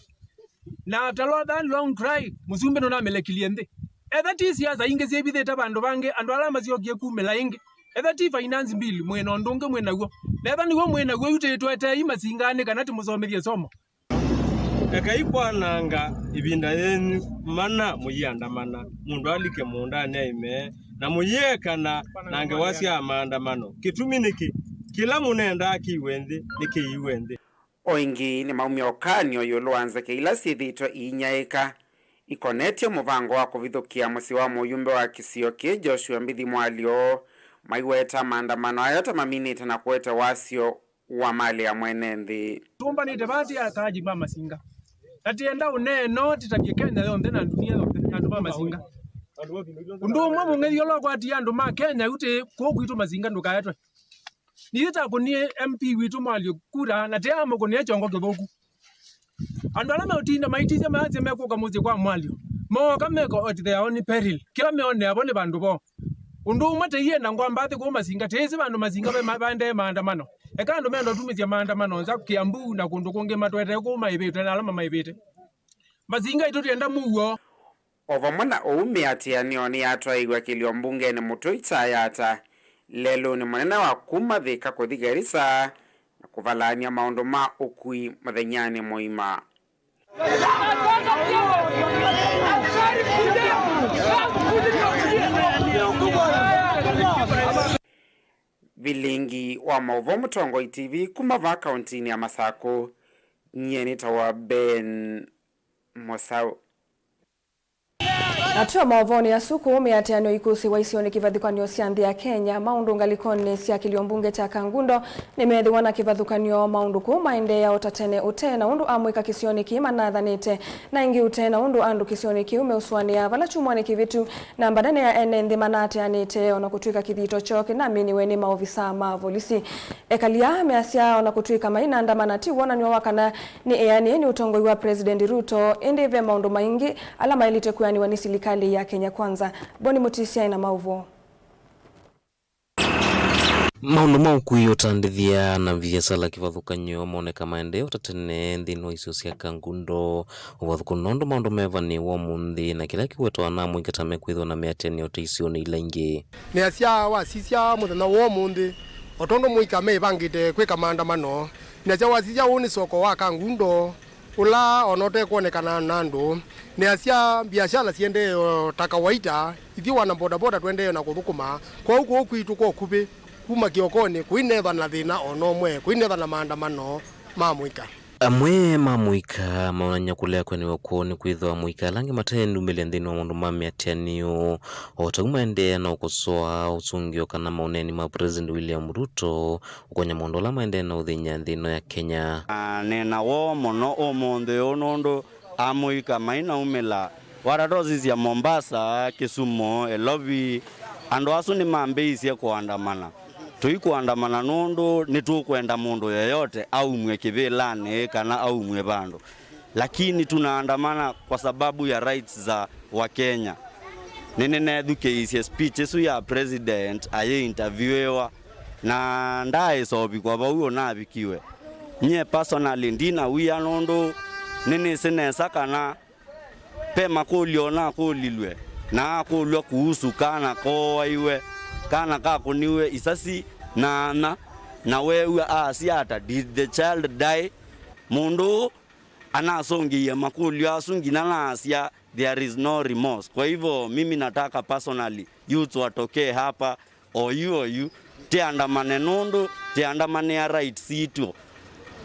Na after all that long cry, mũsumbĩ nũnamĩlekilie nthĩ. Etha ti siasa ingĩ syĩvithĩte vandũ vangĩ, andũ ala masyokie kumĩla ĩngĩ. Etha ti finance bill, mwĩ na ũndũ ũngĩ mwĩ naw'o. Na etha nĩw'o mwĩ naw'o, yu tĩtwetei Masinganĩ kana tĩmũsomethye somo. Ekai kwananga ĩvinda yenyu mana mũiandamana, mũndũ alike mũũndanĩ aime, na mũyĩekana na ngewa sya maandamano. Kĩtumi nĩkĩ? Kĩla mũnendaa kĩiwe nthĩ nĩkĩiwe nthĩ. O ĩngĩ nĩmaumya ũkany'o ĩũlũ wa nzeke ila syĩthĩĩtwe iinyaĩĩka ikonetye mũvango wa kũvithũkĩa mũsyĩ wa mũyumbe wa kĩsio kĩĩ Joshua Mbithi Mwalyo, maiweta maandamano aya ta maminĩte na kũete wasyo wa malĩ ya mwene nthĩ. Tũmbanĩte vaa ti akaaji ma Masinga. Na tienda ũneeno tĩtavye Kenya yonthe na ndunia yonthe, andũ ma Masinga. Ũndũ ũmwe mũng'ethi ũla ũkwatie andũ ma Kenya yu ti kũu kwitũ Masinga ndũkaetwe. Nithe takũnie M P witũ Mwalio kura na tiamũkũnĩa kyongo kĩthũku. Andũ ala meũtinda maitisya mayasya mekũka mũsyĩ kwa Mwalio, mooka meko at their own peril. Kĩla meonea vo nĩ vandũ voo. Ũndũ ũmwe teienda ngwa mbathi kũu Masinga, tĩĩsĩ vandũ Masinga ve ma-, vaendee maandamano. Eka andũ menda ũtumĩsya maandamano nza Kiambu na kũndũ kũngĩ matwetee kũu maĩvĩtwe na ala mamaĩvĩte. Masinga itũ tienda mũuo. O vamwe na ũu, mĩatĩanĩo nĩyatwaĩiw'a kĩlio mbungenĩ Mũtũi Kyayata, lelũnĩ mũnene wa kuma Thĩka kũthi Garissa, na kũvalany'a maũndũ ma ũkui mũthenyanĩ mũima. Vilingi wa maũvoo Mũtongoi T V kuma vaa kauntinĩ ya Masakũ, nyie nĩtawa Ben Mũsaũ. Na twĩ o maũvoonĩ asu, kũu mĩatĩanĩo ikusiwa isionĩ kĩvathũkany'o sya nthĩ ya Kenya, maũndũ ngalĩkonĩ sya kĩlio mbunge kya Kangundo nĩmeethĩwa na kĩvathũkany'o. Maũndũ kũu maendeea o ta tene, ũtee na ũndũ amũika kĩsionĩ kĩĩ manathanĩte, na ĩngĩ ũtee na ũndũ andũ kĩsionĩ kĩu meũsũanĩa. Vala kyumwanĩ kĩvĩtu, namba nene ya ene nthĩ manatĩanĩte, o na kũtw'ĩka kĩthito kyoo kĩnaminiwe nĩ maovisaa ma volisi. Ekali aa measya o na kũtw'ĩka mainaandamana ti wonany'o wa kana nĩ eanĩe nĩ ũtongoi wa President Ruto, ĩndĩ ve maũndũ maingĩ ala maĩlĩte kwĩanĩwa nĩ silikalĩ ya Kenya Kwanza. Boni Mũtisi aĩ na maũvoo. Maũndũ ma ũkui ũtandĩthya na viasala kĩvathũkany'o moneka maendeeo ta tene nthĩnĩ wa isio sya Kangundo. Ũvathũkũ nũndũ maũndũ mevanĩwa ũmũnthĩ na kĩla kĩwetawa na amũika ta mekwĩthĩwa na mĩatĩanĩo ta isionĩ ila ingĩ. Nĩasya wasisya mũthenya wa ũmũnthĩ, o tondũ mũika meĩvangĩte kwĩka maandamano, nĩasya wasisya ũũ nĩ soko wa Kangundo, ũla ona ũtekwonekana na andũ. Nĩasya biashara siendee o ta kawaita, ithyĩ wana bodaboda tũendee na kũthũkũma. Kwoou kũu kwitũ kwa ũkuvĩ, kuma kĩokonĩ, kũinethwa na thĩna o na ũmwe, kũinethwa na maandamano ma mũika. Amwe ma amũika maonany'a kũlea kwenew'a kwoo nĩ kwĩthĩwa amũika ala angĩ mate ndumĩle nthĩnĩ wa maũndũ ma mĩatĩanĩo, o ta ũu maendeea na ũkosoa ũsũngĩo kana maũneeni ma President William Ruto ũkonya maũndũ ala maendeee na ũthĩny'a nthĩ ĩno ya Kenya. Na nĩ na woo mũno ũmũnthĩ ũũ nũndũ amũika mainaumĩla. Watatasisya Mombasa, Kisumu, Nairobi, andũ asu nĩmambĩĩisye kũandamana. Tũikũandamana nũndũ nĩtũkwenda mũndũ yeyote aumw'e kĩvĩlanĩ kana aumw'e vandũ. Lakini tunaandamana kwa sababu ya rights za Wakenya. Nĩnĩnethukĩĩisye speech ĩsu ya president ayĩinterviewiwa, na ndaaĩsovikwa vau ũnavikiwe. Nyie personally ndina wia nũndũ nĩnĩsĩ nesa kana ve makũlyo nakũlilw'e, naakũlw'a kuhusu kana kooaiwe, kana kakũniwe isasi na ana, na weew'a aasya ata, "Did the child die?" Mũndũ ũũ anasũngĩie makũlyo asu nginya naasya, "There is no remorse." Kwa hivyo, mimi nataka personally youths watokee hapa, oyu, oyu, tiandamane nũndũ tiandamanĩa rights sitũ.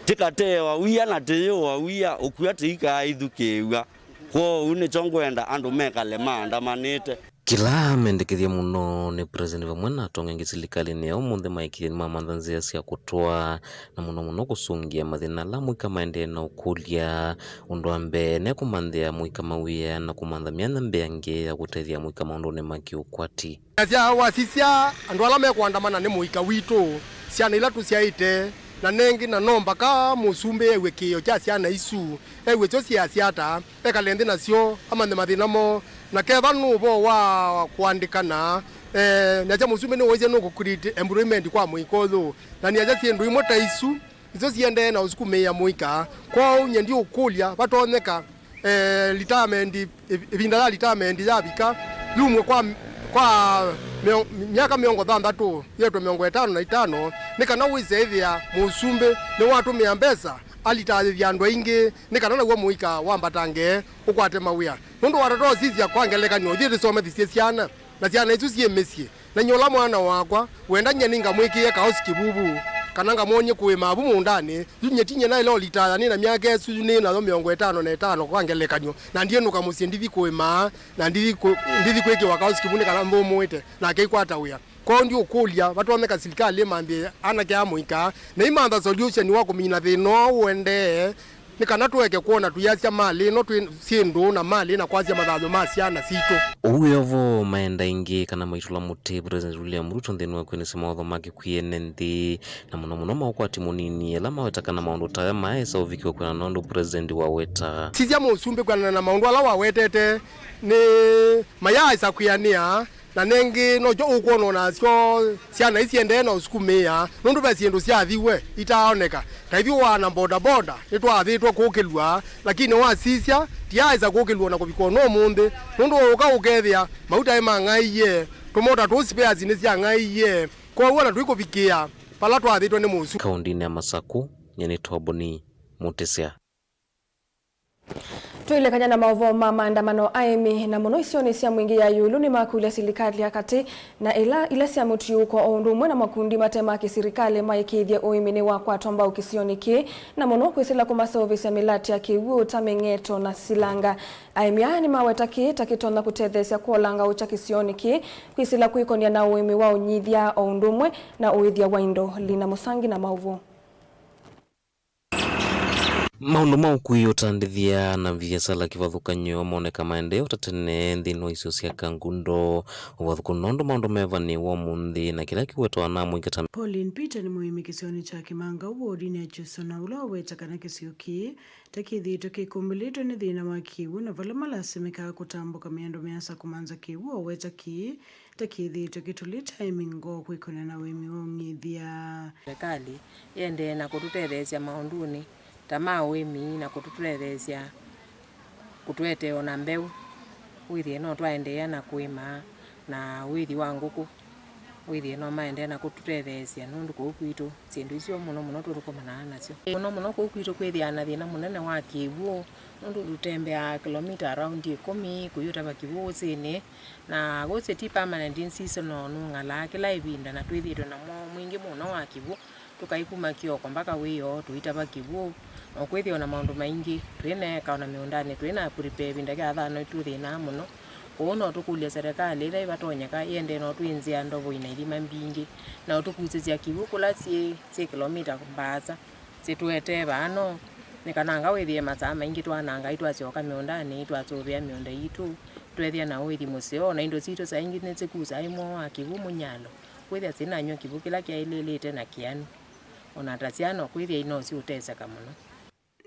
Tikateewa wia na tiyũwa wia, ũkw'a tiikaaithukĩĩw'a. Kwoou nĩkyo ngwenda andũ mekale maandamanĩte. Kĩla mendekethya mũno nĩ President vamwe na atongoesya silikalĩnĩ ya ũmũnthĩ maĩkĩĩthye nĩmamantha nzĩa sya kũtwaa na mũno mũno kũsũngĩa mathĩna ala amũika maendee na ũkũlya. Ũndũ wa mbee, ne kũmanthĩa amũika mawĩa na kũmantha myanya mbeange ya kũtethya amũika maũndũnĩ ma kĩũkwati. Nasya wasisya andũ ala mekũandamana nĩ mũika witũ, syana ila tũsyaĩte, na nengĩ na no mbaka mũsumbĩ ew'e kĩĩo kya syana isu, ew'e syo siasya ata, ekale nthĩ nasyo, amanthe mathĩna moo, na ketha nĩ ũvoo wa kũandĩkana, eh, nasya mũsumbĩ nĩwoisye nũkũ create employment kwa mũika ũyũ, na nĩasya syĩndũ imwe ta isu, isu siendee na ũsukumĩĩa mũika. Kwoou nyie ndiũkũlya, vatonyeka, eh, retirement, ĩv-, ĩvinda ya retirement yavika, yumwe kwa, kwa mĩo-, myaka mĩongo thanthatũ, yetwe mĩongo ĩtano na itano, nĩ kana wĩse ĩthĩa mũsumbĩ nĩwatũmĩa mbesa alitayĩthya andũ aingĩ, nĩ kana naw'o mũika wambatange ũkwate mawĩa. Nũndũ watatosisya kwa ngelekany'o, ithyĩ tũsomethisye syana, na syana isu syĩ mĩsyĩ. Na nyie ũla mwana wakwa, wenda nyie nĩngamwĩkĩĩe kaosi kĩvuvu, kana ngamwony'e kũĩma avu mũũndanĩ, yu nyie ti nyie naĩle ũlitaya nĩ na myaka ĩsu yu nĩ nayo mĩongo ĩtano na ĩtano kwa ngelekany'o, na ndiĩnũka mũsyĩ ndithi kũĩma, na ndithi kũ-, ndithi kwĩkĩwa kaosi kĩvuvu nĩ kana nthũmũĩte, nake aikwata wĩa. Kwoou ndiũkũlya, vatonyeka silikalĩ ĩmanthĩe anake aa mũika, na imantha solution wa kũmina thĩna ũũ ũendee, Nĩ kana tũeke kwona tũyasya malĩ ĩno twĩ syĩndũ na malĩ na kwasya mathayũ ma syana sitũ. Ũu wĩ o vo, maenda ĩngĩ kana maitũla mũtĩ President William Ruto nthĩnĩ wa kwĩanĩsya mawatho ma kĩkw'ũ ene nthĩ, na mũno mũno ma ũkwati mũnini, ala maweta kana maũndũ ta aya maesa ũvikĩwa kwĩanana na ũndũ President waweta. Sisya mũsumbĩ kwĩanana na maũndũ ala wawetete nĩ mayaaĩsa kwĩanĩa. Na nengĩ nokyo ũkwona o nasyo syana ii siendee na ũsukumĩa, nũndũ ve syĩndũ syathiwe itaaoneka. Ta ithyĩ waana bodaboda nĩtwaathĩtwe kũkĩlw'a, lakini wasisya, tiyaaĩsa kũkĩlw'a na kũvika o na ũmũnthĩ, nũndũ ũũka ũkethĩa mauta nĩmang'aĩie, tũmota tũu spares nĩsyang'aĩie, kwoou ona tũikũvikĩa vala twaathĩtwe nĩ mũsu. Kaũndĩnĩ ya Masakũ, nyie nĩ Toboni Mũtĩsya. Tũilekany'a na maũvoo ma maandamano, aĩmi na mũno isionĩ sya Mwingĩ ya ĩũlũ nĩmakũlya silikalĩ ya katĩ na ila, ila sya mũtiũũko o ũndũ ũmwe na makundi mate ma kĩsilikalĩ maĩkĩĩthye ũĩminĩ wa kwatwa mbau kĩsionĩ kĩĩ, na mũno kwĩsĩla kũmaseũvĩsya mĩlatĩ ya kĩw'ũ ta mĩng'eto na silanga. Aĩmi aa nĩmaweta kĩĩ ta kĩtonya kũtetheesya kũolanga ũkya kĩsionĩ kĩĩ, kwĩsĩla kwĩkonĩa na ũĩmi wa ũnyithya o ũndũ ũmwe na ũĩthya wa indo. Lina Mũsangi na maũvoo. Maũndũ ma ũkui, ũtandĩthya na viasala kĩvathũkany'o moneka maendee o ta tene nthĩnĩ wa isio sya Kangundo. Ũvathũkũni nũndũ maũndũ mevanĩwa ũmũnthĩ na kĩla kĩwetawa na amũika ta. Pauline Peter nĩ mũĩmi kĩsionĩ kya Kĩmangau wodinĩ ya Kyuso, na ũla waweta kana kĩsio kĩĩ ta kĩthĩĩtwe kĩkumbĩlĩtwe nĩ thĩna wa kĩw'ũ, na vala malasimĩkaa kũtambũka mĩando mĩasa kũmanza kĩw'ũ, aweta kĩĩ ta kĩthĩĩtwe kĩtũlĩte aĩmi ngoo kwĩkonĩa na ũĩmi wa ũng'ithya. Serikali ĩendee na kũtũtetheesya maũndũnĩ ta ma ũĩmi na kũtũtetheesya kũtũetee o na mbeũ, wĩthĩe no twaendeea na kũĩma na ũĩthi wa ngũkũ, wĩthĩe no maendeea na kũtũtetheesya, nũndũ kũu kwitũ syĩndũ isu mũno mũno tũthũkũmanaa nasyo. Mũno mũno kũu kwitũ kwĩthĩaa na thĩna mũnene wa kĩw'ũ, nũndũ tũtembeaa kĩlomita around ĩkũmi kũyũtava kĩw'ũ ũsĩnĩ, na ũsĩ ti permanent, in seasonal, nũng'alaa kĩla ĩvinda, na twĩthĩĩtwe namo mwingĩ mũno wa kĩw'ũ. Tũkaĩ kuma kĩoko mbaka wĩoo tũitava kĩw'ũ, na ũkwĩthĩa o na maũndũ maingĩ twĩneeka o na mĩũndanĩ twĩna prepare ĩvinda kya thano tũthĩnaa mũno. Kwoou no tũkũlye serikali ĩla ĩvatonyeka ĩendee no twĩnzĩa ndovo ina ithima mbingĩ, na ũtũkusĩsya kĩw'ũ kũla syĩ, syĩ kĩlomita mbaasa, syĩtũetee vaa no, nĩ kana anga wĩthĩe masaa maingĩ twanangai twasyoka mĩũndanĩ, twasũvĩa mĩũnda yitũ, tweethĩa na ũĩthi mũseo, na indo sitũ saa ingĩ nĩsyĩkusaa ĩmwe wa kĩw'ũ mũnyalo, kwĩthĩa syĩnanyw'a kĩw'ũ kĩla kyaĩlĩlĩte na kĩanu. O na ta syana, ũkwĩthĩa ino siũteseka mũno.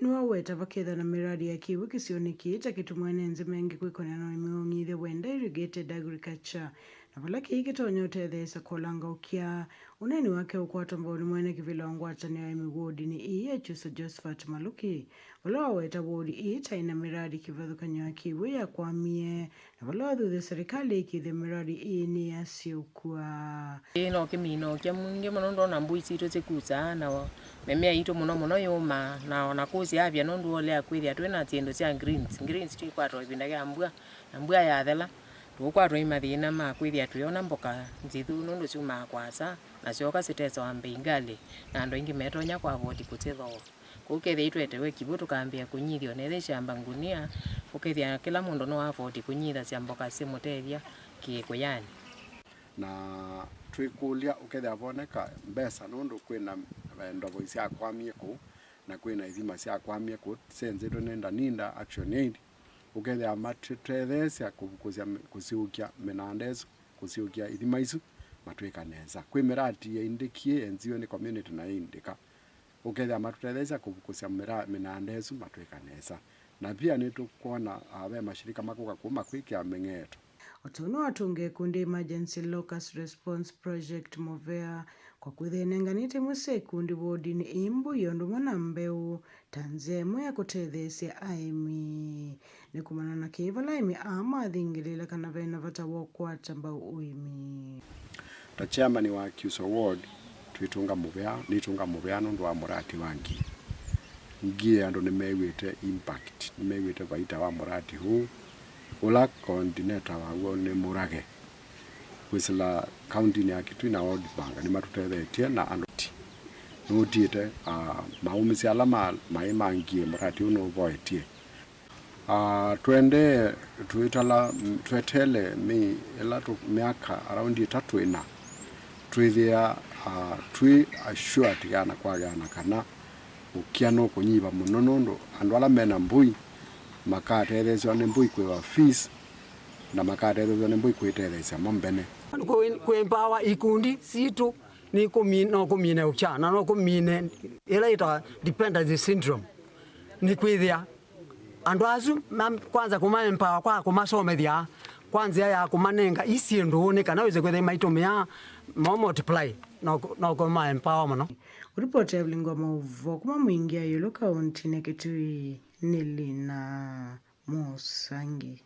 Nĩwaweta vakethwa na mĩradi ya kĩw'ũ kĩsionĩ kĩĩ ta kĩtũmwe nĩ nzĩ mengĩ kwĩkonĩa na ũĩmi wa ũng'ithya wenda, irrigated agriculture, na vala kĩĩ kĩtonya ũtetheesya kũlanga ũkya. Ũneeni wake ũkwatwa mbau nĩ mwene kĩvĩla wa ngwatanĩo ya aĩmi wodinĩ ĩĩ ya Kyuso, Josephat Maluki, vala waweta wodi ĩĩ ta ĩna mĩradi kĩvathũkany'o ya kĩw'ũ yakwamie, na vala wathuthya serikali ĩkĩĩthya mĩradi ĩĩ nĩyasyũkw'a. Ĩĩ, no kĩmina ũkya mwingĩ mũno, nũndũ ona mbũi sitũ syĩkusaa, na mĩmea yitũ mũno mũno yũmaa, na ona kũsyaavya nũndũ wolea kwĩthĩa twĩ na syĩndũ sya greens. Greens tũikwatwa ĩvinda ya mbua, na mbua yathela, tũũkwatwa nĩ mathĩna ma kwĩthĩa tũyona mboka nzithu, nũndũ syumaa kũasa, na syoka sitesawa mbei ngalĩ, na andũ aingĩ metonya kũavoti kũsyĩthooa. Kũu kethĩa itwetewe kĩw'ũ tũkambĩĩa kũnyithya, o na ethĩwa syamba ngunia, ũkethĩa kĩla mũndũ no afford kũnyithasya mboka syĩmũtethya kĩĩkũyanĩ. Na twĩkũlya, ũkethĩa voneka mbesa, nũndũ kwĩna, eh, ndovo syakwamie kũu, na kwĩna ithima syakwamie kũu, syenzĩtwe nĩ Ndanida Action Aid, ũkethĩa matũtetheesya kũvukũsya mĩ-, kũsyũkya mĩnanda ĩsu, kũsyũkya ithima isu, matwĩka nesa. Kwĩ mĩradi yaindĩkie yenziwe nĩ community na yaindĩka. Ũkethĩa matũtetheesya kũvukũsya mĩra-, mĩnanda ĩsu matwĩka nesa. Na pia nĩtũkwona, ah, ve mashirika makũka kũu makwĩkĩa mĩng'eto. O ta ũu nĩwatũngĩe ĩkundi Emergency Locust Response Project mũvea kwa kwĩthĩa ĩnenganĩte imwe sya ikundi wodinĩ ii mbũi o ũndũ ũmwe na mbeũ ta nzĩa ĩmwe ya kũtetheesya aĩmi. Nĩ kumana na kĩĩ vala aĩmi aa mathingĩlĩĩla kana ve na vata wa ũkwata mbau ũĩmi. Ta chairman wa Kyuso Ward, twĩtũnga mũvea, nĩtũnga mũvea nũndũ wa mũradi wa Ngii. Ngii andũ nĩmew'ĩte impact, nĩmew'ĩte vaita wa mũradi ũũ, ũla coordinator waw'o nĩ Murage. Kwĩsĩla kauntinĩ ya Kitui na World Bank nĩmatũtethetye na andũ ti. Nũtiĩte, ah, maũmĩsya ala ma, maĩ ma Ngii mũradi ũũ nũvoetie. Ah, twendee, twĩtala, tweteele mĩ-, ĩla tũ-, myaka around ĩtatũ ĩna, twĩthĩa, ah, twĩ assured kana kwakana kana Ũkĩa nũkũnyiva mũno nũndũ andũ ala mena mbũi makatetheesya nĩ mbũi kwĩva fees na makatetheesya nĩ mbũi kwĩtetheesya mo mbene. Kwĩ- kwĩmbawa ikundi sitũ nĩ kũmi- no kũmine ũkya na no kũmine ĩla ĩtawa dependency syndrome. Nĩ kwĩthĩa andũ asu ma- kwanza kũmaempower kwa kũmasomethya kwa nzĩa ya kũmanenga isyĩndũ nĩ kana wĩse kwĩthĩa maitũmĩa mo multiply no kũ- no kũmaempower mũno. Ũripoti ya Vilingi wa Maũvoo kuma Mwingi ya Ĩũlũ kaũntinĩ Kitui nĩ Lina Mũsangi.